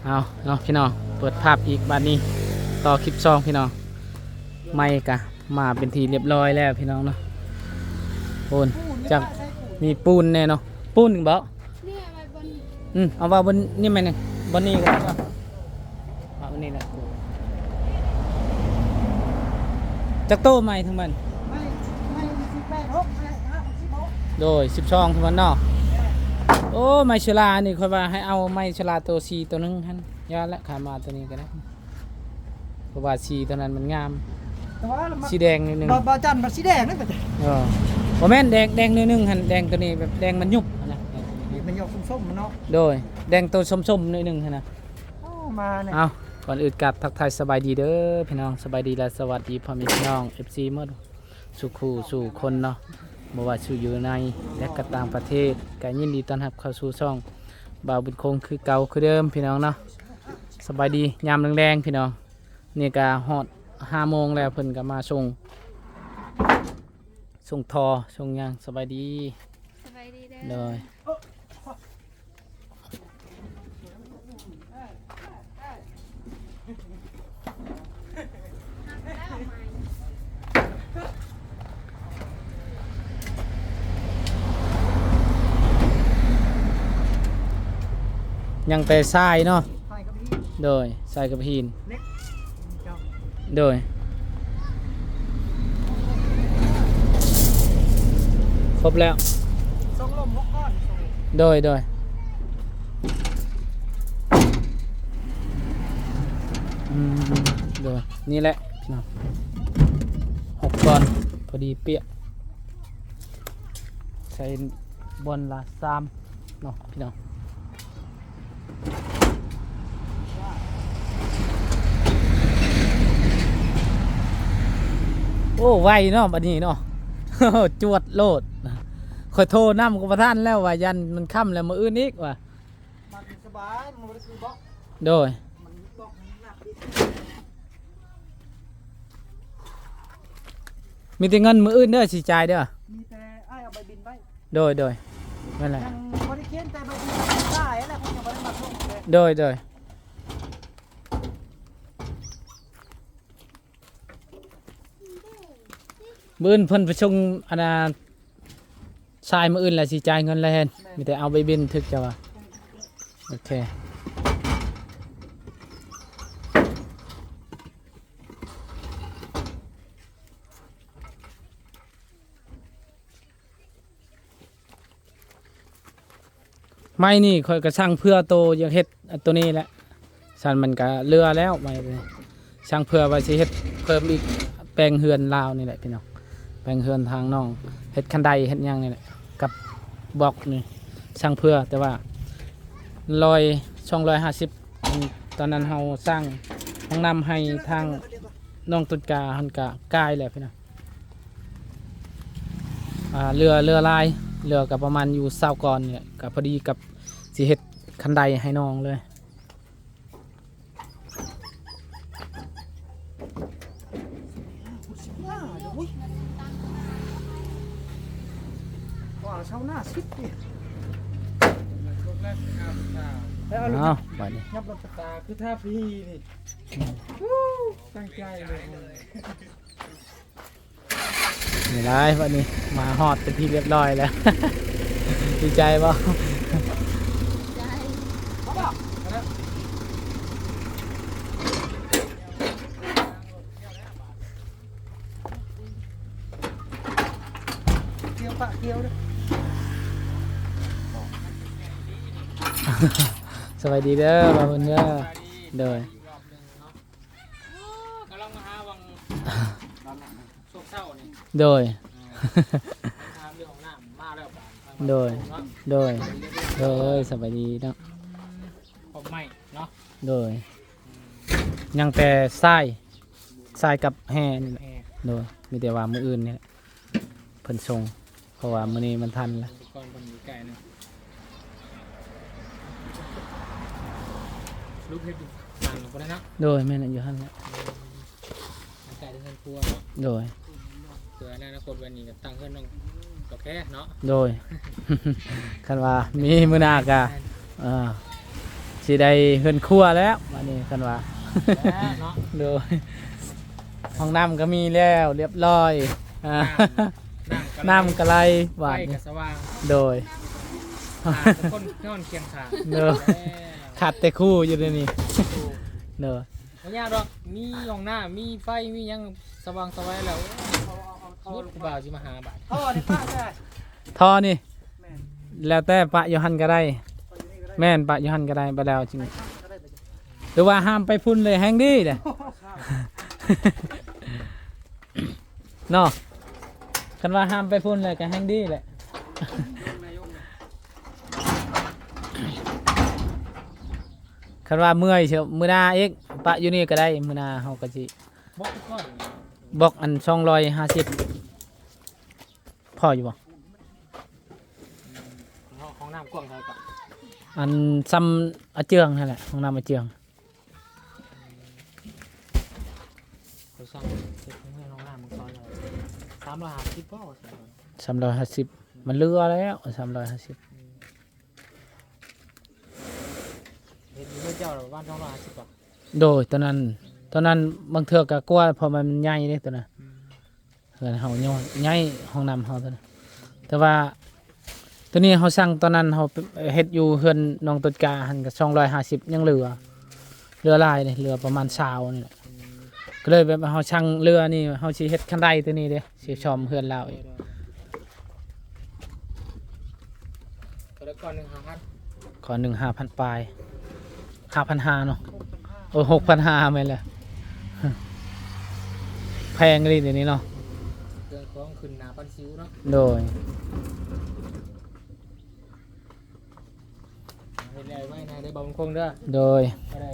ເອົາເນາະພີ່ນ້ອງ ເປີດພາບອີກບາດນີ້ ຕໍ່ຄລິບສອງພີ່ນ້ອງ. ໄມ້ກະມາເປັນທີ່ຮຽບຮ້ອຍແລ້ວພີ່ນ້ອງເນາະ. ໂອ້ນ ຈັກມີປູນແດ່ເນາະ ປູນບໍ່? ນີ້ເອົາໄວ້ບ່ອນນີ້ ອືມ ເອົາໄວ້ບ່ອນນີ້ແມ່ນ ບ່ອນນີ້ກໍໄດ້ ເອົາອັນນີ້ແຫຼະ. ຈັກໂຕໄມ້ທັງໝົດ? ໄມ້ ໄມ້ສິບແປດ ຫົກ ໄມ້ຫ້າ ສິບຫົກ ໂດຍ ສິບສອງທັງໝົດເນາະ. ໂອ້ ໄມ້ເຊື້ອລານີ້ ຂ້ອຍວ່າໃຫ້ເອົາໄມ້ເຊື້ອລາໂຕສີ່ໂຕໜຶ່ງຫັ້ນ ຢ່າລະ ຂ້າມາໂຕນີ້ກໍໄດ້ ເພາະວ່າສີໂຕນັ້ນມັນງາມ ແຕ່ວ່າລະມັກ ສີແດງໜ້ອຍໜຶ່ງ ບໍ່ ບໍ່ຈັນ ມັນສີແດງນະ. ເອີ ບໍ່ແມ່ນ ແດງ ແດງໜ້ອຍໜຶ່ງຫັ້ນ ແດງໂຕນີ້ແບບແດງມັນຍຸບຫັ້ນນະ ມັນຍອກສົ້ມໆເນາະ. ໂດຍ ແດງໂຕສົ້ມໆໜ້ອຍໜຶ່ງຫັ້ນນະ. ໂອ້ ມາແລ້ວ ເອົ້າ ກ່ອນອື່ນກາບທັກທາຍສະບາຍດີເດີພີ່ນ້ອງ ສະບາຍດີ ແລະ ສະຫວັດດີພໍ່ແມ່ພີ່ນ້ອງ ເອັຟຊີ ໝົດ ສູ່ຄູ່ສູ່ຄົນເນາະ ບໍ່ວ່າຊິຢູ່ໃນ ແລະ ກໍຕ່າງປະເທດ ກໍຍິນດີຕ້ອນຮັບເຂົ້າສູ່ຊ່ອງບ່າວບຸນຄົງຄືເກົ່າຄືເດີມພີ່ນ້ອງເນາະ. ສະບາຍດີຍາມແລງໆພີ່ນ້ອງ ນີ້ກໍຮອດຫ້າໂມງແລ້ວ ເພິ່ນກໍມາສົ່ງ ສົ່ງທໍ່ສົ່ງຫຍັງ. ສະບາຍດີ ສະບາຍດີເດີ ໂດຍ. ຍັງແຕ່ຊາຍເນາະ ຊາຍກັບຫີນ ໂດຍ ຊາຍກັບຫີນ ເຫຼັກ ໂດຍ ຄົບແລ້ວ ສອງລົມ ຫົກກ້ອນ ໂດຍ ໂດຍ ອືມ ໂດຍ ນີ້ແຫຼະພີ່ນ້ອງ ຫົກກ້ອນ ພໍດີເປະ ໃສ່ບ່ອນລະສາມເນາະພີ່ນ້ອງ. ໂອ້ ໄວເນາະ ບັດນີ້ເນາະ ຈວດໂລດ. ຂ້ອຍໂທນຳກໍບໍ່ທັນແລ້ວວ່າ ຢ້ານມັນຄ່ຳແລ້ວ ມື້ອື່ນອີກວ່າ ມັນສະບາຍ ມັນບໍ່ໄດ້ຄືບລັອກ ໂດຍ ມັນບລັອກມັນໜັກອີກ. ມີແຕ່ເງິນມື້ອື່ນເດີ ຊິຈ່າຍເດີ ມີແຕ່ອ້າຍເອົາໃບບິນໄວ້ ໂດຍ ໂດຍ ນັ້ນແຫຼະ ຍັງບໍ່ໄດ້ຂຽນ ແຕ່ໃບບິນໄດ້ແລ້ວ ຍັງບໍ່ໄດ້ມາສົ່ງເລີຍ ໂດຍ ໂດຍ. ມື້ອື່ນເພິ່ນໄປສົ່ງ ອັນນ່າ ຊາຍ ມື້ອື່ນແລ້ວຊິຈ່າຍເງິນແລ້ວ ແມ່ນ ມີແຕ່ເອົາໃບບິນ ຖືກເຈົ້າວ່າ ໂອເຄ. ໄມ້ນີ້ຂ້ອຍກໍສັ່ງເພື່ອໂຕຢາກເຮັດອັນໂຕນີ້ແຫຼະ ຊັ້ນມັນກໍເຫຼືອແລ້ວໄມ້ນີ້ ສັ່ງເພື່ອວ່າຊິເຮັດເພີ່ມອີກ ແປງເຮືອນລາວນີ້ແຫຼະພີ່ນ້ອງ ແປງເຮືອນທາງນ້ອງ ເຮັດຄັນໄດເຮັດຫຍັງນີ້ແຫຼະ ກັບບລັອກນີ້ ສັ່ງເພື່ອ ແຕ່ວ່າຮ້ອຍ ສອງຮ້ອຍຫ້າສິບ ຕອນນັ້ນເຮົາສ້າງຫ້ອງນ້ຳໃຫ້ທາງນ້ອງຕົ້ນກາ ຫັ້ນກະກາຍແລ້ວພີ່ນ້ອງ. ອ່າ ເຫຼືອ ເຫຼືອຫຼາຍ ເຫຼືອກໍປະມານຢູ່ຊາວກ້ອນນີ້ແຫຼະ ກໍພໍດີກັບຊິເຮັດຄັນໄດໃຫ້ນ້ອງເລີຍ. ສິບຫ້າເດີ ອຸ້ຍ ວ່າຊາວຫ້າສິບນີ້ ໄປເອົາລົດ ເອົາ ບາດນີ້ ຍັບລົດ ຕາຄືທາຜີນີ້ ອູ້ ຕັ້ງໃຈເລີຍ. ນີ້ຫຼາຍ ບັດນີ້ມາຮອດເປັນທີ່ຮຽບຮ້ອຍແລ້ວ ດີໃຈບໍ່? ກ່ຽວປະກ່ຽວເດີ ສະບາຍດີເດີ ບ່າວບຸນເດີ ໂດຍ. ກຳລັງມາຫາຫວ່າງໂຊກເຊົ້ານີ້ ໂດຍ ເອີ ມາຖາມເລື່ອງຫ້ອງນ້ຳ ມາແລ້ວບາດ ໂດຍ ໂດຍ ໂດຍ ສະບາຍດີເນາະ ອືມ ຂອບໄມ້ເນາະ ໂດຍ ອືມ ຍັງແຕ່ຊາຍ ຊາຍກັບແຮ່ນີ້ແຫຼະ ແຮ່ ໂດຍ ມີແຕ່ວ່າມື້ອື່ນນີ້ແຫຼະ ເພິ່ນສົ່ງ ເພາະວ່າມື້ນີ້ມັນທັນລະ ອຸປະກອນເພິ່ນຢູ່ໃກ້ນະ ສະຫຼຸບເຮັດຢູ່ຫຼັງບໍ່ໄດ້ເນາະ ໂດຍ ແມ່ນ ຢູ່ຫັ້ນແຫຼະ ໃກ້ເຮືອນຄົວເນາະ ໂດຍ ເພື່ອອະນາຄົດວັນນີ້ກໍຕັ້ງເຮືອນນ້ອງເຖົ້າແຂເນາະ ໂດຍ ຄັນວ່າມີມື້ໜ້າກໍ ແມ່ນ ເອີ ຊິໄດ້ເຮືອນຄົວແລ້ວບາດນີ້ຄັນວ່າ ແລ້ວເນາະ ໂດຍ ຫ້ອງນ້ຳກໍມີແລ້ວລຽບຮ້ອຍ ອ່າ ນ້ຳ ນ້ຳກໍໄຫຼບາດນີ້ ໄຟກໍສະຫວ່າງ ໂດຍ ອ່າ ທຸກຄົນນອນຄຽງຂ້າງ ໂດຍ ແລ້ວ ຂາດແຕ່ຄູຢູ່ດຽວນີ້ ໂດຍ ບໍ່ຍາກດອກ ມີຫ້ອງນ້ຳ ມີໄຟ ມີຫຍັງສະຫວ່າງສະໄຫວແລ້ວ ເອົາ ເອົາ ເອົາ ເອົາ ເອົາ ເອົາ ຜູ້ບ່າວຊິມາຫາບາດ ທໍ່ນີ້ປະແທ້ ທໍ່ນີ້ ແມ່ນ ແລ້ວແຕ່ປະຢູ່ຫັ້ນກໍໄດ້ ປະຢູ່ນີ້ກໍໄດ້ ແມ່ນ ປະຢູ່ຫັ້ນກໍໄດ້ ບາດແລ້ວຈຶ່ງ ໃສ່ທັງກໍໄດ້ ຫຼືວ່າຫ້າມໄປພຸ້ນເລີຍແຮ່ງດີເດ້ ເນາະ ຄັນວ່າຫ້າມໄປພຸ້ນເລີຍກໍແຮ່ງດີແຫຼະ ຄັນວ່າເມື່ອຍຊິມື້ໜ້າອີກ ປະຢູ່ນີ້ກໍໄດ້ ມື້ໜ້າເຮົາກໍຊິ ບລັອກກ່ອນ ບລັອກອັນສອງຮ້ອຍຫ້າສິບ ພໍຢູ່ບໍ່? ຫ້ອງ ຫ້ອງນ້ຳກວ້າງເທົ່າໃດກໍ? ອັນຊ່ຳອາເຈືອງຫັ້ນແຫຼະ ຫ້ອງນ້ຳອາເຈືອງ ຂ້ອຍສັ່ງເຮັດໃຫ້ຫ້ອງນ້ຳມັນກ່ອນ ສາມຮ້ອຍຫ້າສິບພໍ ສາມຮ້ອຍຫ້າສິບ ມັນເຫຼືອແລ້ວ ສາມຮ້ອຍຫ້າສິບ ອືມ ເຮັດຢູ່ເຮືອນເຈົ້າປະມານສອງຮ້ອຍຫ້າສິບບໍ? ໂດຍ ຕອນນັ້ນ ຕອນນັ້ນບາງເທື່ອກໍກວ່າ ເພາະວ່າມັນໃຫຍ່ເດ້ຕອນນັ້ນ ອືມ ເຮືອນເຮົາໃຫຍ່ ຫ້ອງນ້ຳເຮົາຕອນນັ້ນ ແຕ່ວ່າ ໂຕນີ້ເຮົາສັ່ງຕອນນັ້ນ ເຮົາເຮັດຢູ່ເຮືອນນ້ອງຕົ້ນກາຫັ້ນກໍສອງຮ້ອຍຫ້າສິບ ຍັງເຫຼືອ ເຫຼືອຫຼາຍເດ້ ເຫຼືອປະມານຊາວນີ້ແຫຼະ ອືມ ກໍເລີຍແບບເຮົາສັ່ງເຫຼືອນີ້ ເຮົາຊິເຮັດຄັນໄດໂຕນີ້ເດ້ ຊິຊອມເຮືອນລາວອີກ ໂດຍ ໂດຍ ກໍໄດ້ກ້ອນໜຶ່ງຫ້າພັນ ກ້ອນໜຶ່ງຫ້າພັນປາຍ ຫ້າພັນຫ້າເນາະ ຫົກພັນຫ້າ ໂອ້ ຫົກພັນຫ້າ ແມ່ນແລ້ວ ແພງອີ່ຫຼີດຽວນີ້ເນາະ ເຄື່ອງຂອງຂຶ້ນໜ້າປັນສິວເນາະ ໂດຍ ເຮັດແລ້ວໄວ້ນະ ໄດ້ບໍ່ບຸນຄົງເດີ ໂດຍ ກໍໄດ້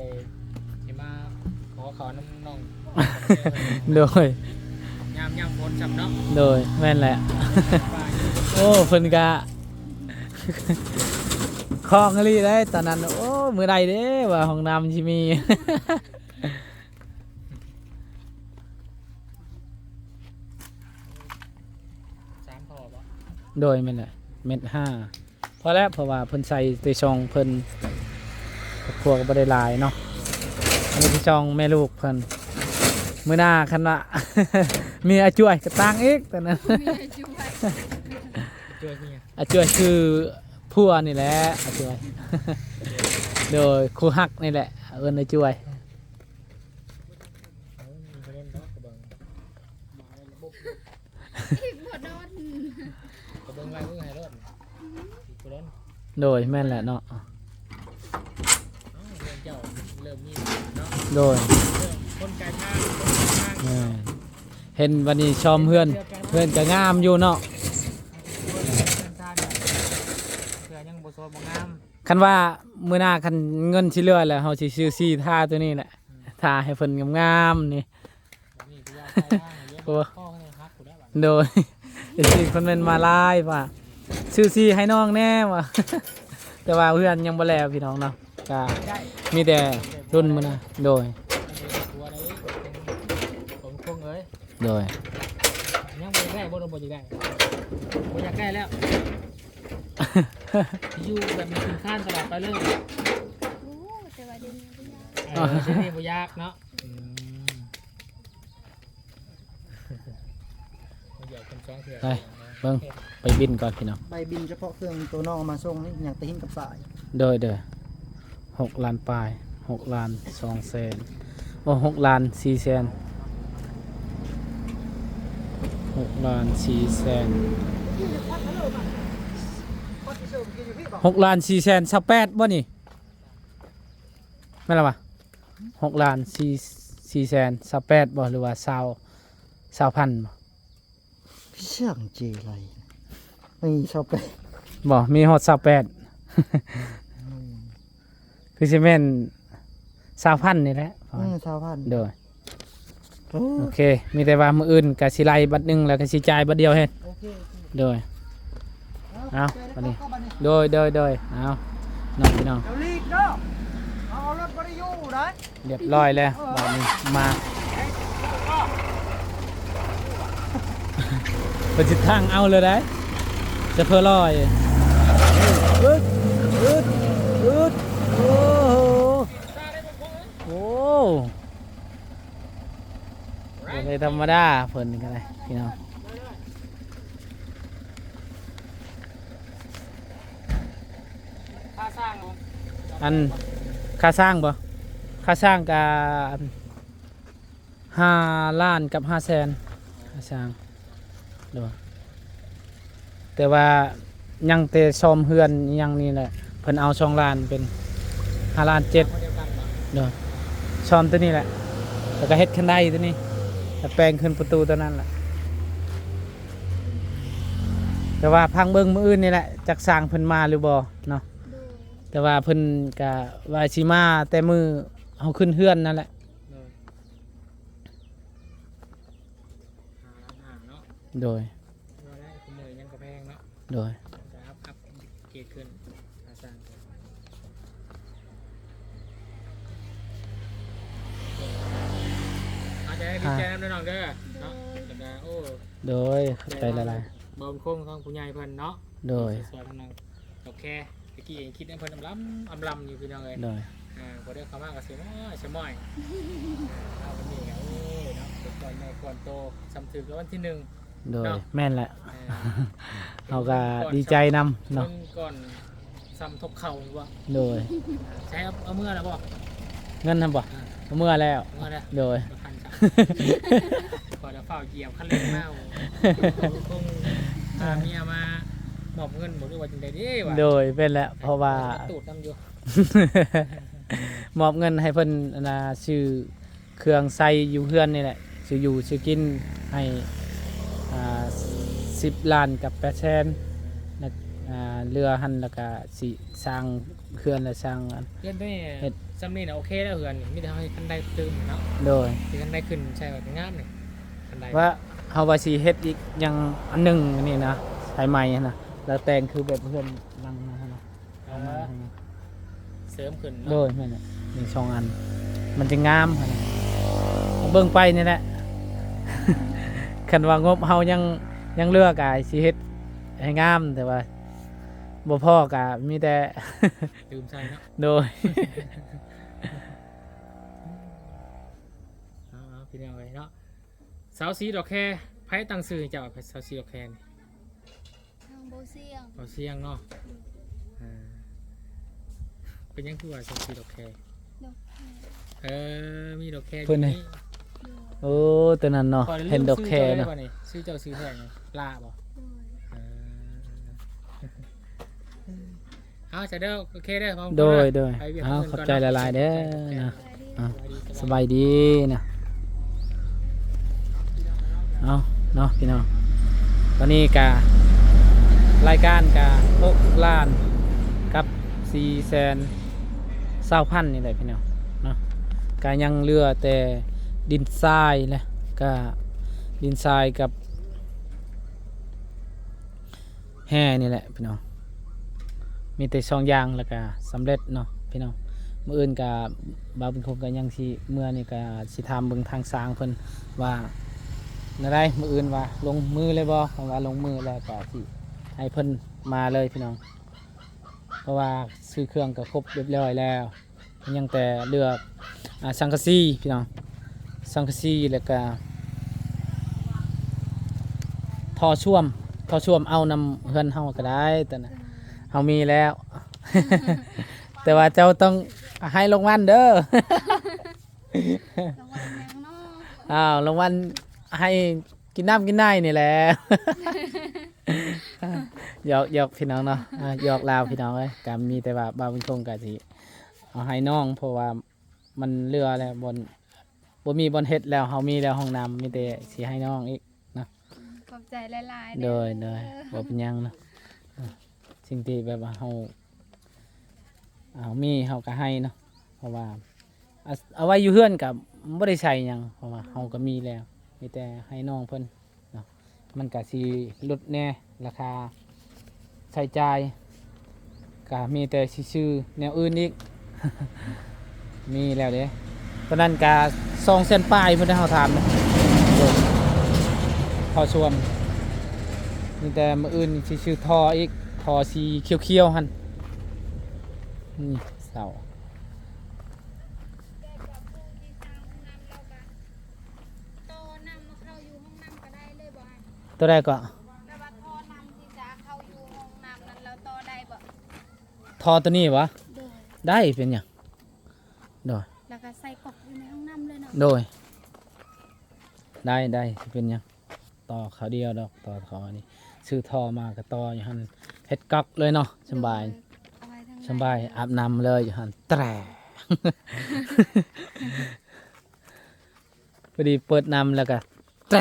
ຊິມາຂໍເຂົ້ານຳນ້ອງ ໂດຍ ຍາມ ຍາມຝົນຊ້ຳເນາະ ໂດຍ ແມ່ນແຫຼະ ໂອ້ ເພິ່ນກະ ຄອງອີ່ຫຼີເດ້ຕອນນັ້ນ ໂອ້ ມື້ໃດເດ້ວ່າຫ້ອງນ້ຳຊິມີ ສາມທໍ່ບໍ? ໂດຍ ແມ່ນແຫຼະ ແມັດຫ້າ ພໍແລ້ວ ເພາະວ່າເພິ່ນໃສ່ແຕ່ຊ່ອງເພິ່ນ ຄອບຄົວກໍບໍ່ໄດ້ຫຼາຍເນາະ ອັນນີ້ຄືຊ່ອງແມ່ລູກເພິ່ນ ມື້ໜ້າຄັນວ່າ ມີອາຈວຍກໍຕັ້ງອີກຕອນນັ້ນ ມີອາຈວຍ ອາຈວຍຄືຫຍັງ? ອາຈວຍຄືຜົວນີ້ແຫຼະ ອາຈວຍ ໂດຍ ຄູ່ຮັກນີ້ແຫຼະ ເອີ້ນອາຈວຍ. ອີກບໍ່ດົນ ກໍເບິ່ງລາຍມືໃຫ້ໂລດ ອີກບໍ່ດົນ ໂດຍ ແມ່ນແຫຼະເນາະ ເອົ້າ ເຮືອນເຈົ້າເລີ່ມມີເນາະ ໂດຍ ເລີ່ມຄົນກາຍທາງ ຄົນກາຍທາງ ແມ່ນ ເຫັນບັດນີ້ຊອມເຮືອນ ເຮືອນກໍງາມຢູ່ເນາະ ເຮືອນຊານ ເທື່ອຍັງບໍ່ໂສດບໍ່ງາມ ຄັນວ່າມື້ໜ້າຄັນເງິນຊິເຫຼືອແລ້ວ ເຮົາຊິຊື້ສີທາໂຕນີ້ແຫຼະ ອືມ ທາໃຫ້ເພິ່ນງາມໆນີ້ ໂອ້ ໂດຍ ເອັຟຊີ ຄອມເມັນມາຫຼາຍວ່າ ຊື້ສີໃຫ້ນ້ອງແດ່ວ່າ ແຕ່ວ່າເຮືອນຍັງບໍ່ແລ້ວພີ່ນ້ອງເນາະ ກະມີແຕ່ລຸ້ນມື້ໜ້າ ໂດຍ ໂດຍ ຍັງບໍ່ໄດ້ບໍ່ ບໍ່ຢາກໄດ້ ບໍ່ຢາກໄດ້ແລ້ວ ຢູ່ແບບມີຄຸນຄ່າຕະຫຼອດໄປເລີຍ ໂອ້ ແຕ່ວ່າດຽວນີ້ບໍ່ຢາກ ເອີ ດຽວນີ້ບໍ່ຢາກເນາະ ອືມ ໄປເບິ່ງ ໄປບິນກ່ອນພີ່ນ້ອງ ໄປບິນສະເພາະເຄື່ອງໂຕນ້ອງເອົາມາສົ່ງນີ້ ຍັງແຕ່ຫີນກັບຊາຍ ໂດຍ ໂດຍ ຫົກລ້ານປາຍ ຫົກລ້ານສອງແສນ ໂອ້ ຫົກລ້ານສີ່ແສນ ຫົກລ້ານສີ່ແສນ ຫົກລ້ານສີ່ແສນຊາວແປດບໍ່ນີ້ ແມ່ນລະວະ ຫົກລ້ານສີ່ ສີ່ແສນຊາວແປດບໍ່ ຫຼືວ່າຊາວ ຊາວພັນບໍ່? ຊ່າງເຈໄລ ມີຊາວແປດບໍ່ ມີຮອດຊາວແປດ ອືມ ຄືຊິແມ່ນຊາວພັນນີ້ແຫຼະ ເອີ ຊາວພັນ ໂດຍ ໂອ້ ໂອເຄ ມີແຕ່ວ່າມື້ອື່ນກະຊິໄລ່ບັດໜຶ່ງ ແລ້ວກະຊິຈ່າຍບັດດຽວເຮັດ ໂອເຄ ໂອເຄ ໂດຍ ເອົາ ເອົາ ບັດນີ້ ໂດຍ ໂດຍ ໂດຍ ເອົາ ເນາະ ພີ່ນ້ອງ ເຈົ້າຫຼີກເນາະ ເອົາລົດບໍ່ໄດ້ຢູ່ໄດ໋ ຮຽບຮ້ອຍແລ້ວ ບາດນີ້ມາ ເພິ່ນຊິທັງເອົາເລີຍໄດ໋ ຊະເຟີລອຍ ອຶດ ອຶດ ອຶດ ໂອ້ ບໍ່ໄດ້ທຳມະດາເພິ່ນນີ້ກໍໄດ້ພີ່ນ້ອງ. ຄ່າສ້າງບໍ່? ອັນ ຄ່າສ້າງບໍ່? ຄ່າສ້າງກະ ຫ້າລ້ານກັບຫ້າແສນ ຄ່າສ້າງ. ໂດຍ ແຕ່ວ່າຍັງແຕ່ສ້ອມເຮືອນຫຍັງນີ້ແຫຼະ ເພິ່ນເອົາສອງລ້ານ ເປັນຫ້າລ້ານເຈັດ. ໂດຍ ສ້ອມຕົວນີ້ແຫຼະ ແລ້ວກໍເຮັດຄັນໄດຕົວນີ້ ແລ້ວແປງຂຶ້ນປະຕູຕົວນັ້ນແຫຼະ. ແຕ່ວ່າພັງເບິ່ງມື້ອື່ນນີ້ແຫຼະ ຈັກຊ່າງເພິ່ນມາຫຼືບໍ່ເນາະ. ໂດຍ ແຕ່ວ່າເພິ່ນກະວ່າຊິມາແຕ່ມື້ເຮົາຂຶ້ນເຮືອນນັ້ນແຫຼະ. ໂດຍ ຫ້າລ້ານຫ້າເນາະ. ໂດຍ ວ່າໄດ້ ຄຸມື້ນີ້ຍັງກໍແພງເນາະ. ໂດຍ ຈະອັບ ອັບເກຣດຂຶ້ນ ຄ່າສ້າງ. ເອົາໃຈໃຫ້ດີໃຈນຳເດີນ້ອງເດີເນາະ. ໂດຍ ແລ້ວກໍ ໂອ້ ໂດຍ ຂອບໃຈຫຼາຍໆ ບໍ່ບຸນຄົງທາງຜູ້ໃຫຍ່ເພິ່ນເນາະ. ໂດຍ ທີ່ຊ່ວຍທາງນັ້ນ ໂອເຄ ຕະກີ້ເຫັນຄລິບນັ້ນເພິ່ນອຳລຳ ອຳລຳຢູ່ພີ່ນ້ອງເອີຍ. ໂດຍ ອ່າ ພໍໄດ້ເຂົ້າມາກໍຊິມອຍ ຊິມອຍ ອ່າ ວັນນີ້ກໍ ໂອ້ຍເນາະ ເປັນກ້ອນໃຫຍ່ກ້ອນໂຕ ສ່ຳຖືກລາງວັນທີໜຶ່ງ. ໂດຍ ເນາະ ແມ່ນແຫຼະ ອ່າ ເຮົາກໍດີໃຈນຳເນາະ ເງິນກ້ອນສ່ຳທົບເຂົ້າຢູ່ບໍ່? ໂດຍ ໃຊ້ເອົາ ເອົາເມືອແລ້ວບໍ່? ເງິນຫັ້ນບໍ່? ອ່າ ເອົາເມືອແລ້ວ ເອົາເມືອແລ້ວ. ໂດຍ ບໍ່ທັນ ຂ້ອຍລະຟ້າວຢຽບຄັນເລັ່ງມາ ຄົງພາເມຍມາມອບເງິນບໍ່ ຫຼືວ່າຈັ່ງໃດເດ້ວ່າ. ໂດຍ ແມ່ນແຫຼະ ເພາະວ່າ ໂຕດນຳຢູ່ ມອບເງິນໃຫ້ເພິ່ນ ອັນນ່າ ຊື້ເຄື່ອງໃຊ້ຢູ່ເຮືອນນີ້ແຫຼະ ຊື້ຢູ່ຊື້ກິນໃຫ້ ອ່າ ສິບລ້ານກັບແປດແສນ ແລ້ວ ອ່າ ເຫຼືອຫັ້ນ ແລ້ວກະຊິສ້າງເຮືອນ ແລ້ວສ້າງອັນ ເຮືອນນີ້ ເຮັດ ຊ່ຳນີ້ນະ ໂອເຄແລ້ວ ເຮືອນນີ້ມີແຕ່ເຮົາເຮັດຄັນໄດຕື່ມເນາະ. ໂດຍ ເຮັດຄັນໄດຂຶ້ນໃສ່ວ່າງາມນີ້ ຄັນໄດ ວ່າເຮົາວ່າຊິເຮັດອີກຫຍັງອັນໜຶ່ງນີ້ນະ ສາຍໄມ້ຫັ້ນນະ ແລ້ວແຕ່ງຄືແບບເຮືອນຫຼັງນັ້ນນະ. ເອີ ເອົາມາໃຫ້ ເສີມຂຶ້ນເນາະ. ໂດຍ ແມ່ນແຫຼະ ມີສອງອັນ ມັນຈະງາມຫັ້ນນະ ເບິ່ງໄປນີ້ແຫຼະ ຄັນວ່າງົບເຮົາຍັງ ຍັງເຫຼືອກະຊິເຮັດໃຫ້ງາມ ແຕ່ວ່າບໍ່ພໍກະມີແຕ່ຕື່ມໃສ່ເນາະ. ໂດຍ ເອົາໆ ພີ່ນ້ອງເອີຍເນາະ ສາວສີດອກແຄ ໃຜຕັ້ງຊື່ໃຫ້ເຈົ້າ ສາວສີດອກແຄນີ້? ທາງເບົາຊຽງ ເບົາຊຽງເນາະ. ໂດຍ ອ່າ ເປັນຫຍັງຄືວ່າສາວສີດອກແຄ? ດອກແຄ ເອີ ມີດອກແຄຢູ່ນີ້. ໂດຍ ໂອ້ ຕົວນັ້ນເນາະ ເຫັນດອກແຄເນາະ. ຊື່ເຈົ້າຊື່ແທ້ຫຍັງ? ລາບໍ່? ໂດຍ ເອີ ເອົາຊະເດີ ໂອເຄເດີ ໂດຍ ໂດຍ ເອົາ ຂອບໃຈຫຼາຍໆເດີນະ. ອ່າ ສະບາຍດີນະ ເອົາເນາະພີ່ນ້ອງ ຕອນນີ້ກະລາຍການກະຫົກລ້ານກັບສີ່ແສນຊາວພັນນີ້ແຫຼະພີ່ນ້ອງເນາະ. ກະຍັງເຫຼືອແຕ່ດິນຊາຍແຫຼະ ກະດິນຊາຍກັບ ແຮ່ນີ້ແຫຼະພີ່ນ້ອງ ມີແຕ່ສອງຢ່າງແລ້ວກະສຳເລັດເນາະພີ່ນ້ອງ. ມື້ອື່ນກະບ່າວບຸນຄົງກະຍັງຊິເມືອນີ້ ກະຊິຖາມເບິ່ງທາງຊ່າງເພິ່ນວ່າແນວໃດ ມື້ອື່ນວ່າລົງມືເລີຍບໍ່. ຄັນວ່າລົງມືແລ້ວກະຊິໃຫ້ເພິ່ນມາເລີຍພີ່ນ້ອງ ເພາະວ່າຊື້ເຄື່ອງກະຄົບຮຽບຮ້ອຍແລ້ວ. ຍັງແຕ່ເຫຼືອ ອ່າ ສັງກະສີພີ່ນ້ອງ ສັງກະສີ ແລ້ວກະທໍ່ຊວມ ທໍ່ຊວມເອົານຳເຮືອນເຮົາກໍໄດ້ ແຕ່ນະເຮົາມີແລ້ວ ແຕ່ວ່າເຈົ້າຕ້ອງໃຫ້ລາງວັນເດີ. ລາງວັນຫຍັງເນາະ? ອ້າວ ລາງວັນໃຫ້ ກິນນ້ຳກິນໃນນີ້ແຫຼະ. ຢອກ ຢອກພີ່ນ້ອງເນາະ ອ່າ ຢອກລາວພີ່ນ້ອງເອີຍ. ກະມີແຕ່ວ່າບ່າວບຸນຄົງກະຊິເອົາໃຫ້ນ້ອງ ເພາະວ່າມັນເຫຼືອແລ້ວ ບ່ອນ ບໍ່ມີບ່ອນເຮັດແລ້ວ ເຮົາມີແລ້ວຫ້ອງນ້ຳ ມີແຕ່ຊິໃຫ້ນ້ອງອີກເນາະ. ຂອບໃຈຫຼາຍໆເດີ. ໂດຍ ໂດຍ ບໍ່ເປັນຫຍັງເນາະ. ເອີ ສິ່ງທີ່ແບບວ່າເຮົາ ເຮົາມີເຮົາກໍໃຫ້ເນາະ ເພາະວ່າ ອາ ເອົາໄວ້ຢູ່ເຮືອນກໍບໍ່ໄດ້ໃຊ້ຫຍັງ ເພາະວ່າເຮົາກໍມີແລ້ວ ມີແຕ່ໃຫ້ນ້ອງເພິ່ນເນາະ. ມັນກໍຊິຫຼຸດແດ່ ລາຄາໃຊ້ຈ່າຍ ກໍມີແຕ່ຊິຊື້ແນວອື່ນອີກ. ມີແລ້ວເດ້ ຕອນນັ້ນກໍສອງແສນປາຍພຸ້ນເດ້ ເຮົາຖາມນະ ໂດຍ ທໍ່ຊວມ. ມີແຕ່ມື້ອື່ນຊິຊື້ທໍ່ອີກ ທໍ່ສີຂຽວໆຫັ້ນ ນີ້ ເສົາ ຕົວໃດກໍ? ແບບວ່າທໍ່ນ້ຳທີ່ຈະເຂົ້າຢູ່ຫ້ອງນ້ຳນັ້ນ ແລ້ວຕໍ່ໄດ້ບໍ່? ທໍ່ຕົວນີ້ຫວາ? ໂດຍ. ໄດ້ ເປັນຫຍັງ? ໂດຍ. ແລ້ວກໍໃສ່ກັອກຢູ່ໃນຫ້ອງນ້ຳເລີຍເນາະ? ໂດຍ. ໄດ້ ໄດ້ ຊິເປັນຫຍັງ? ຕໍ່ເຂົ້າດຽວດອກ ຕໍ່ທໍ່ນີ້ ຊື້ທໍ່ມາກໍຕໍ່ຢູ່ຫັ້ນ ເຮັດກັອກເລີຍເນາະ. ສະບາຍ ໂດຍ ເອົາໄວ້ທາງໃນ ສະບາຍ ອາບນ້ຳເລີຍຢູ່ຫັ້ນ ແຕຣ ພໍດີເປີດນ້ຳແລ້ວກໍແຕຣ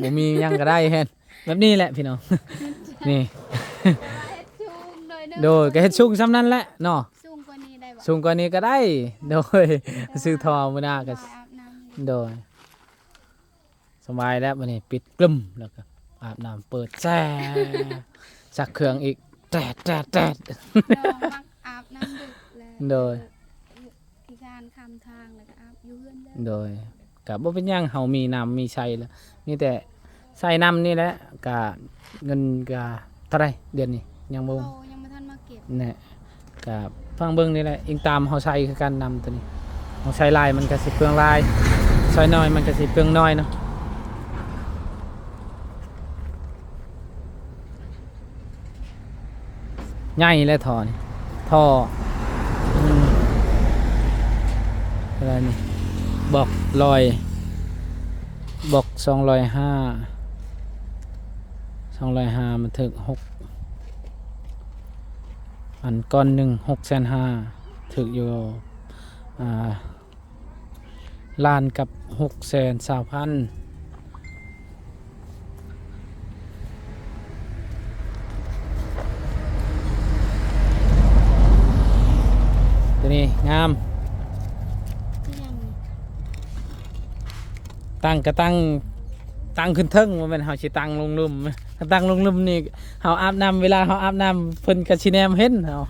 ບໍ່ມີຫຍັງກໍໄດ້ ເຮັດແບບນີ້ແຫຼະພີ່ນ້ອງ ນີ້ ເຮັດສູງໂດຍເນາະ ໂດຍ ກໍເຮັດສູງສ່ຳນັ້ນແຫຼະເນາະ ສູງກວ່ານີ້ໄດ້ບໍ່? ສູງກວ່ານີ້ກໍໄດ້ ໂດຍ ຊື້ທໍ່ມື້ໜ້າກໍ ສະບາຍ ອາບນ້ຳ ໂດຍ. ສະບາຍແລ້ວ ບັດນີ້ປິດກຶ້ມ ແລ້ວກໍອາບນ້ຳ ເປີດແຊ ຊັກເຄື່ອງອີກ ແຕດ ແຕດ ແຕດ ນ້ອງມັກອາບນ້ຳດຶກແຫຼະ ໂດຍ ເອີ ຂີ້ຄ້ານຂ້າມທາງ ແລ້ວກໍອາບຢູ່ເຮືອນເລີຍ ໂດຍ ກໍບໍ່ເປັນຫຍັງ ເຮົາມີນ້ຳມີໃຊ້ແລ້ວ ມີແຕ່ໃຊ້ນ້ຳນີ້ແຫຼະ ກໍເງິນກໍເທົ່າໃດເດືອນນີ້ ຍັງບໍ່ ເຂົາຍັງບໍ່ທັນມາເກັບ ແນ່. ກະຟັງເບິ່ງນີ້ແຫຼະ ອີງຕາມເຮົາໃຊ້ຄືກັນ ນ້ຳໂຕນີ້ ເຮົາໃຊ້ຫຼາຍມັນກະຊິເປືອງຫຼາຍ ໃຊ້ໜ້ອຍມັນກະຊິເປືອງໜ້ອຍເນາະ. ໃຫຍ່ແຫຼະທໍ່ນີ້ ທໍ່ ອືມ ເທົ່າໃດນີ້ ບອກຮ້ອຍ ບອກສອງຮ້ອຍຫ້າ ສອງຮ້ອຍຫ້າ ມັນຖືກຫົກ ອັນກ້ອນໜຶ່ງຫົກແສນຫ້າ ຖືກຢູ່ ອ່າ ລ້ານກັບຫົກແສນຊາວພັນ. ໂຕນີ້ງາມ ອີຫຍັງນີ້? ຕັ້ງກະຕັ້ງ ຕັ້ງຂຶ້ນເທິງ ບໍ່ແມ່ນເຮົາຊິຕັ້ງລົງລຸ່ມ. ຕັ້ງລົງລຸ່ມນີ້ ເຮົາອາບນ້ຳ ເວລາເຮົາອາບນ້ຳ ເພິ່ນກະຊິແນມເຫັນເຮົາ.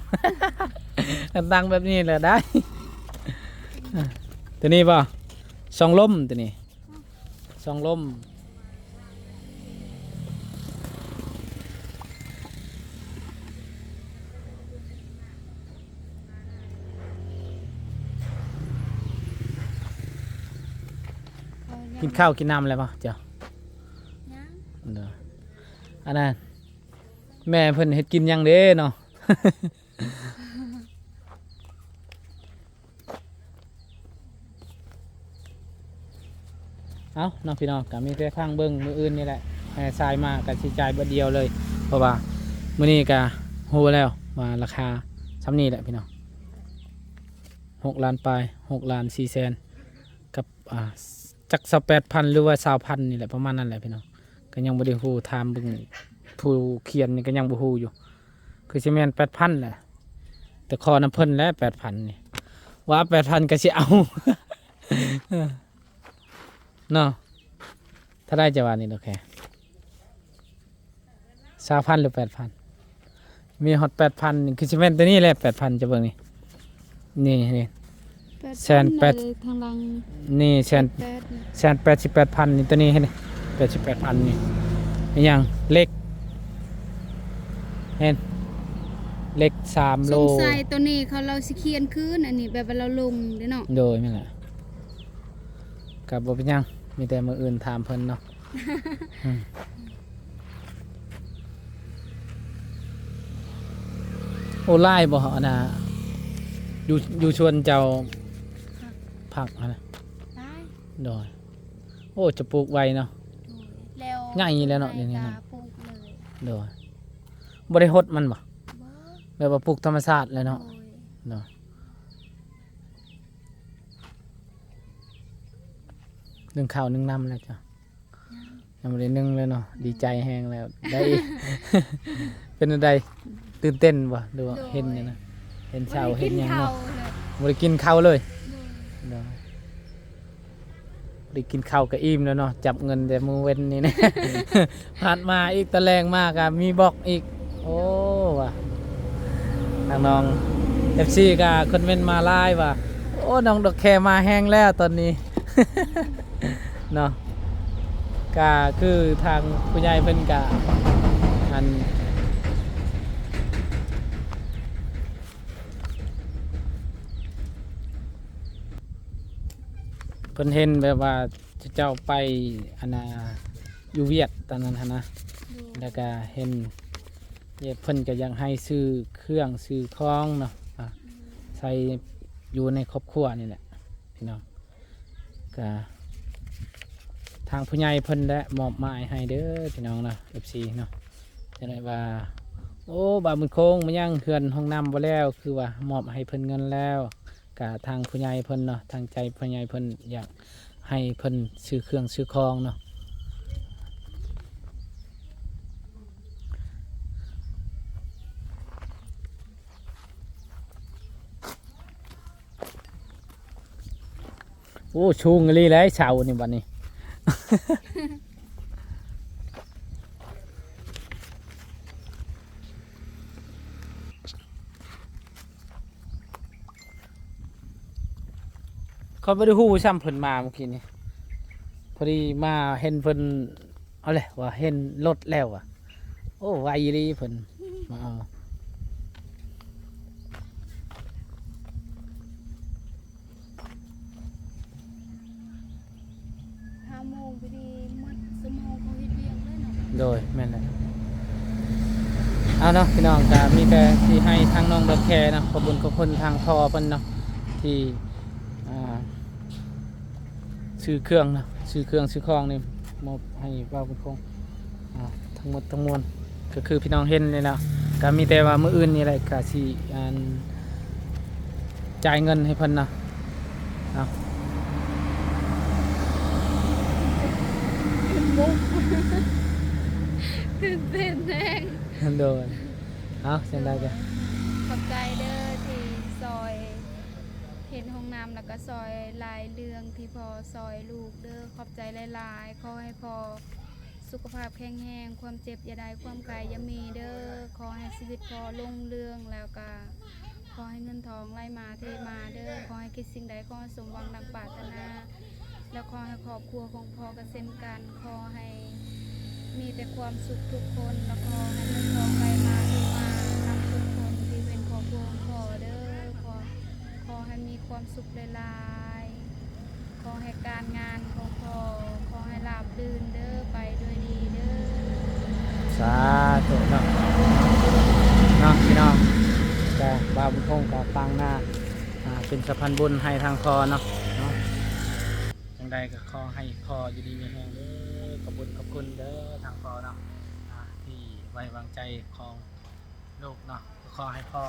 ຕັ້ງແບບນີ້ແຫຼະໄດ້. ໂຕນີ້ບໍ່? ຊ່ອງລົມໂຕນີ້ ຊ່ອງລົມ. ກິນເຂົ້າກິນນ້ຳແລ້ວບໍ່ເຈົ້າ? ຍັງ. ເດີ ອັນນັ້ນ ແມ່ເພິ່ນເຮັດກິນຫຍັງເດ້ເນາະ? ເອົາເນາະພີ່ນ້ອງ ກະມີແຕ່ຟັງເບິ່ງ ມື້ອື່ນນີ້ແຫຼະ ແຫ່ຊາຍມາກະຊິຈ່າຍບາດດຽວເລີຍ ເພາະວ່າມື້ນີ້ກະຮູ້ແລ້ວວ່າລາຄາສ່ຳນີ້ແຫຼະພີ່ນ້ອງ ຫົກລ້ານປາຍ ຫົກລ້ານສີ່ແສນ ກັບ ອ່າ ຈັກຊາວແປດພັນ ຫຼືວ່າຊາວພັນນີ້ແຫຼະ ປະມານນັ້ນແຫຼະພີ່ນ້ອງ. ກໍຍັງບໍ່ໄດ້ຮູ້ ຖາມເບິ່ງຜູ້ຂຽນນີ້ກໍຍັງບໍ່ຮູ້ຢູ່ ຄືຊິແມ່ນແປດພັນແຫຼະ ແຕ່ຂໍນຳເພິ່ນແຫຼະແປດພັນນີ້ ວ່າແປດພັນກໍຊິເອົາ ເນາະ. ເທົ່າໃດຈະວ່ານີ້ ໂອເຄ ຊາວພັນ ຫຼື ແປດພັນ? ມີຮອດແປດພັນ ຄືຊິແມ່ນໂຕນີ້ແຫຼະ ແປດພັນ ຈະເບິ່ງນີ້ ນີ້ ນີ້ ແປດພັນ ແສນແປດ ເລີຍທາງຫຼັງ ນີ້ ແສນ ແປດ ນີ້ ແສນແປດສິບແປດພັນ ນີ້ ໂຕນີ້ ເຫັນ ແປດສິບແປດພັນ ນີ້ ອີຫຍັງ ເຫຼັກ ເຫັນ ເຫຼັກສາມໂລ ສົງໄສໂຕນີ້ເຂົາ ລາວຊິຂຽນຄືນ ອັນນີ້ແບບວ່າລາວລົງເດ້ເນາະ ໂດຍ ແມ່ນແຫຼະ ກໍບໍ່ເປັນຫຍັງ ມີແຕ່ມື້ອື່ນຖາມເພິ່ນເນາະ. ອືມ ໂອ້ ຫຼາຍບໍ່ ອັນນ່າ ຢູ່ ຢູ່ສວນເຈົ້າ ຜັກ ຜັກຫັ້ນນະ ຫຼາຍ ໂດຍ ໂອ້ ຈະປູກໄວເນາະ ໂດຍ ແລ້ວ ໃຫຍ່ແລ້ວເນາະ ດຽວນີ້ເນາະ ປູກເລີຍ ໂດຍ ບໍ່ໄດ້ຫົດມັນບໍ່? ບໍ່ ແບບວ່າປູກທຳມະຊາດແຫຼະເນາະ ໂດຍ ໂດຍ. ໜຶ້ງເຂົ້າໜຶ້ງນ້ຳແລ້ວເຈົ້າ? ຍັງ ຍັງບໍ່ໄດ້ໜຶ້ງເລີຍເນາະ ອືມ ດີໃຈແຮງແລ້ວ ໄດ້ ເປັນແນວໃດ ຕື່ນເຕັ້ນບໍ່ ຫຼືວ່າ ໂດຍ ເຫັນນີ້ນະ ເຫັນເຊົ້າເຫັນຫຍັງເນາະ ບໍ່ໄດ້ກິນເຂົ້າເລີຍ ບໍ່ໄດ້ກິນເຂົ້າເລີຍ ໂດຍ ໂດຍ. ບໍ່ໄດ້ກິນເຂົ້າກໍອີ່ມແລ້ວເນາະ ຈັບເງິນແຕ່ມື້ເວັນນີ້ນະ ພັດມາອີກ ຕອນແລງມາກໍມີບລັອກອີກ ໂອ້ ວ່າ ທາງນ້ອງ ເອັຟຊີ ກໍຄອມເມັນມາຫຼາຍວ່າ ໂອ້ ນ້ອງດອກແຄມາແຮງແລ້ວຕອນນີ້ ເນາະ ກໍຄືທາງຜູ້ໃຫຍ່ເພິ່ນກໍ ອັນ ເພິ່ນເຫັນແບບວ່າເຈົ້າໄປ ອັນນ່າ ຢູ່ຫວຽດຕອນນັ້ນຫັ້ນນະ ໂດຍ ແລ້ວກະເຫັນເພິ່ນກະຢາກໃຫ້ຊື້ເຄື່ອງຊື້ຂອງເນາະ ອາ ໃຊ້ຢູ່ໃນຄອບຄົວນີ້ແຫຼະພີ່ນ້ອງ ກະທາງຜູ້ໃຫຍ່ເພິ່ນແຫຼະມອບໝາຍໃຫ້ເດີພີ່ນ້ອງເນາະ ເອັຟຊີເນາະ ຈັ່ງໃດວ່າ ໂອ້ ບ່າວບຸນຄົງ ມາຍັງເຮືອນຫ້ອງນ້ຳບໍ່ແລ້ວ ຄືວ່າມອບໃຫ້ເພິ່ນເງິນແລ້ວ ກະທາງຜູ້ໃຫຍ່ເພິ່ນເນາະ ທາງໃຈຜູ້ໃຫຍ່ເພິ່ນຢາກໃຫ້ເພິ່ນຊື້ເຄື່ອງຊື້ຂອງເນາະ ໂອ້ ສູງອີ່ຫຼີແຫຼະເສົານີ້ບັດນີ້ ຂ້ອຍບໍ່ໄດ້ຮູ້ຊ້ຳເພິ່ນມາມື້ກີ້ນີ້ ພໍດີມາເຫັນເພິ່ນ ເອົາແຫຼະວ່າເຫັນລົດແລ້ວວ່າ ໂອ້ ໄວອີ່ຫຼີເພິ່ນມາເອົາ ຫ້າໂມງພໍດີໝົດຊົ່ວໂມງເຂົາເຮັດວຽກເລີຍເນາະ ໂດຍ ແມ່ນແຫຼະ ເອົາເນາະພີ່ນ້ອງ ກະມີແຕ່ຊິໃຫ້ທາງນ້ອງດອກແຄເນາະ ຂອບບຸນຂອບຄຸນທາງພໍ່ເພິ່ນເນາະ ທີ່ ອ່າ ຊື້ເຄື່ອງເນາະ ຊື້ເຄື່ອງຊື້ຂອງນີ້ມອບໃຫ້ບ່າວບຸນຄົງ ອ່າ ທັງໝົດທັງມວນ ກໍຄືພີ່ນ້ອງເຫັນນີ້ແຫຼະ ກໍມີແຕ່ວ່າມື້ອື່ນນີ້ແຫຼະ ກໍຊິ ອັນ ຈ່າຍເງິນໃຫ້ເພິ່ນເນາະ ເອົາ ຕື່ນເຕັ້ນແຮງ ໂດຍ ເອົາ ຈັ່ງໃດກໍ ຂອບໃຈເດີທີ່ຊ່ອຍ ເຮັດຫ້ອງນ້ຳ ແລ້ວກໍຊ່ອຍຫຼາຍເລື່ອງທີ່ພໍ່ຊ່ອຍລູກເດີ ຂອບໃຈຫຼາຍໆ ຂໍໃຫ້ພໍ່ສຸຂະພາບແຂງແຮງ ຄວາມເຈັບຢ່າໄດ້ ຄວາມໄຂ້ຢ່າມີເດີ ຂໍໃຫ້ຊີວິດພໍ່ຮຸ່ງເຮືອງ ແລ້ວກໍຂໍໃຫ້ເງິນທອງໄຫຼມາເທມາເດີ ຂໍໃຫ້ຄິດສິ່ງໃດຂໍໃຫ້ສົມຫວັງດັ່ງປາດຖະໜາ ແລະ ຂໍໃຫ້ຄອບຄົວຂອງພໍ່ກໍເຊັ່ນກັນ ຂໍໃຫ້ມີແຕ່ຄວາມສຸກທຸກຄົນ ແລະ ຂໍໃຫ້ເງິນທອງໄຫຼມາເທມານຳທຸກຄົນທີ່ເປັນຄອບຄົວຂອງພໍ່ເດີ ຂໍ ຂໍໃຫ້ມີຄວາມສຸກຫຼາຍໆ ຂໍໃຫ້ການງານຂອງພໍ່ ຂໍໃຫ້ລາບລື່ນເດີ ໄປດ້ວຍດີເດີ ສາທຸເນາະ ເນາະ ພີ່ນ້ອງ ກະບ່າວບຸນຄົງກະຕັ້ງໜ້າ ອ່າ ເປັນສະພານບຸນໃຫ້ທາງພໍ່ເນາະ ເນາະ ຈັ່ງໃດກໍຂໍໃຫ້ພໍ່ຢູ່ດີມີແຮງເດີ ຂອບຄຸນຂອບຄຸນເດີທາງພໍ່ເນາະ ອ່າ ທີ່ໄວ້ວາງໃຈຂອງລູກເນາະ ກໍຂໍໃຫ້ພໍ່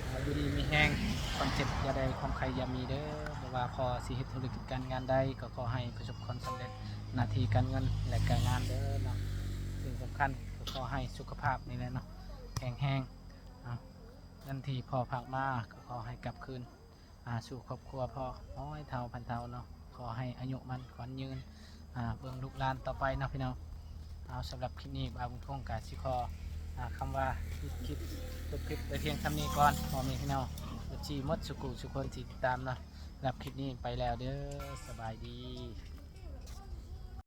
ອ່າ ຢູ່ດີມີແຮງ ຄວາມເຈັບຢ່າໄດ້ ຄວາມໄຂ້ຢ່າມີເດີ ບໍ່ວ່າພໍ່ຊິເຮັດທຸລະກິດການງານໃດ ກໍຂໍໃຫ້ປະສົບຄວາມສຳເລັດ ໜ້າທີ່ການເງິນ ແລະ ການງານເດີເນາະ ສິ່ງສຳຄັນກໍຂໍໃຫ້ສຸຂະພາບນີ້ແຫຼະເນາະ ແຂງແຮງ ອ່າ ເງິນທີ່ພໍ່ຝາກມາກໍຂໍໃຫ້ກັບຄືນ ອ່າ ສູ່ຄອບຄົວພໍ່ຮ້ອຍເທົ່າພັນເທົ່າເນາະ ຂໍໃຫ້ອາຍຸໝັ້ນຂວັນຍືນ ອ່າ ເບິ່ງລູກຫຼານຕໍ່ໄປເນາະພີ່ນ້ອງ ເອົາ ສຳລັບຄລິບນີ້ ບ່າວບຸນຄົງກະຊິຂໍ ອ່າ ຄຳວ່າປິດຄລິບ ຈົບຄລິບໄວ້ພຽງສ່ຳນີ້ກ່ອນ ພໍ່ແມ່ພີ່ນ້ອງ ເອັຟຊີ ໝົດສູ່ຜູ້ສູ່ຄົນທີ່ຕິດຕາມເນາະ ສຳລັບຄລິບນີ້ໄປແລ້ວເດີ ສະບາຍດີ.